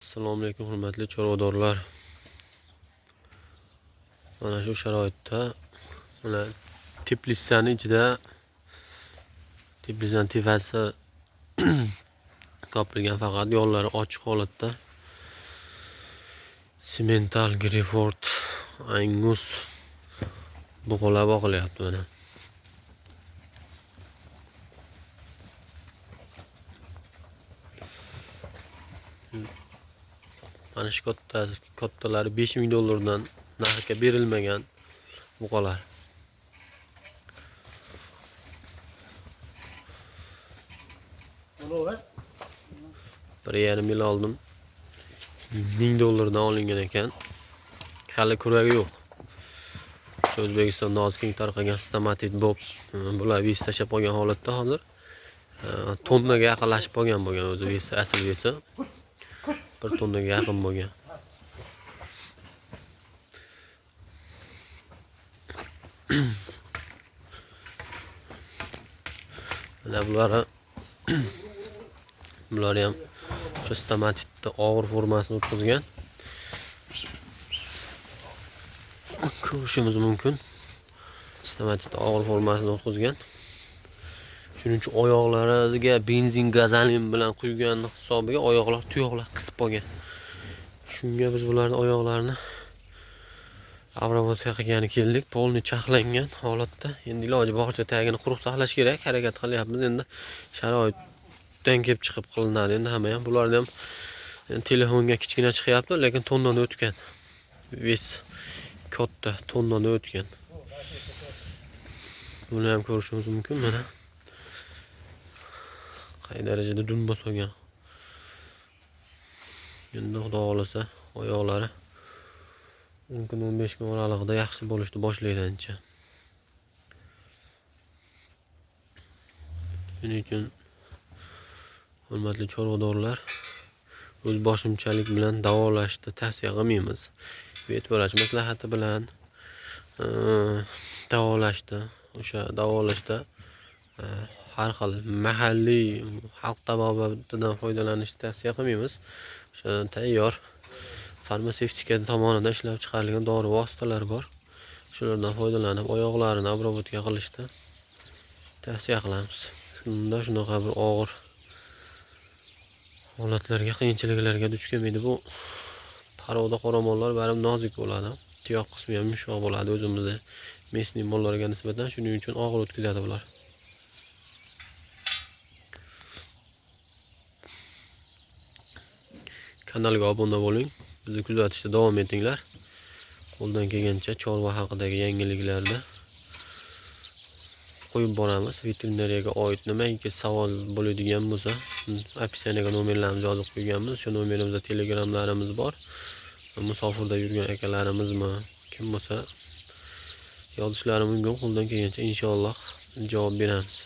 Assalomu alaykum, hurmatli chorvadorlar. Mana shu sharoitda mana teplitsani ichida, teplitsani tepasi topilgan, faqat yo'llari ochiq holatda Simmental, Greyford, Angus buqalar boqilyapti mana. Mana shu kattalari 5000 dollardan narxga berilmagan buqalar. Bir yarim yil oldin 1000 dollardan olingan ekan. Hali kuragi yo'q. Shu O'zbekistonda hozir keng tarqalgan stomatit bo'lib, bular ves tashlab qolgan holatda hozir tonnaga yaqinlashib qolgan bo'lgan o'zi vesi, asl vesi 1 tonnaga yaqin bo'lgan. Mana bular ham shu stomatitni og'ir formasini o'tkazgan. Ko'rishimiz mumkin. Stomatitni og'ir formasini o'tkazgan. Shuning uchun oyoqlariga benzin, gazolin bilan quygan hisobiga oyoqlar, tuyoqlar qisib qolgan. Shunga biz bularning oyoqlarini обработка qilgani keldik. Polni chaqlangan holatda. Endi iloji boricha tagini quruq saqlash kerak. Harakat qilyapmiz. Endi sharoitdan kelib chiqib qilinadi. Endi hamma ham bularni ham telefonga kichkina chiqyapti, lekin tondan o'tgan. Ves katta, tondan o'tgan. Buni ham ko'rishimiz mumkin mana. Qay darajada dumba solgan. Endi Xudo xolasa oyoqlari 10 kun 15 kun oralig'ida yaxshi bo'lishni boshlaydi ancha. Shuning uchun hurmatli chorvadorlar, o'z boshimchalik bilan davolashni tavsiya qilmaymiz. Vetvrach maslahati bilan davolashni, o'sha davolashda har xil mahalliy xalq tabobatidan foydalanishni tavsiya qilmaymiz. O'sha tayyor farmatsevtika tomonidan ishlab chiqarilgan dori vositalari bor. Shulardan foydalanib oyoqlarini обработка qilishni tavsiya qilamiz. Shunda shunaqa bir og'ir holatlarga, qiyinchiliklarga duch kelmaydi. Bu paroda qoramollar baribir nozik bo'ladi. Tuyoq qismi ham yumshoq bo'ladi o'zimizda mesniy mollarga nisbatan. Shuning uchun og'ir o'tkazadi bular. Kanalga obuna bo'ling. Bizni kuzatishda davom etinglar. Qo'ldan kelgancha chorva haqidagi yangiliklarni qo'yib boramiz. Veterinariyaga oid nimaiki savol bo'ladigan bo'lsa, opsiyanaga nomerlarimizni yozib qo'yganmiz. Shu nomerimizda Telegramlarimiz bor. Musofirda yurgan akalarimizmi, kim bo'lsa yozishlari mumkin. Qo'ldan kelgancha inshaalloh javob beramiz.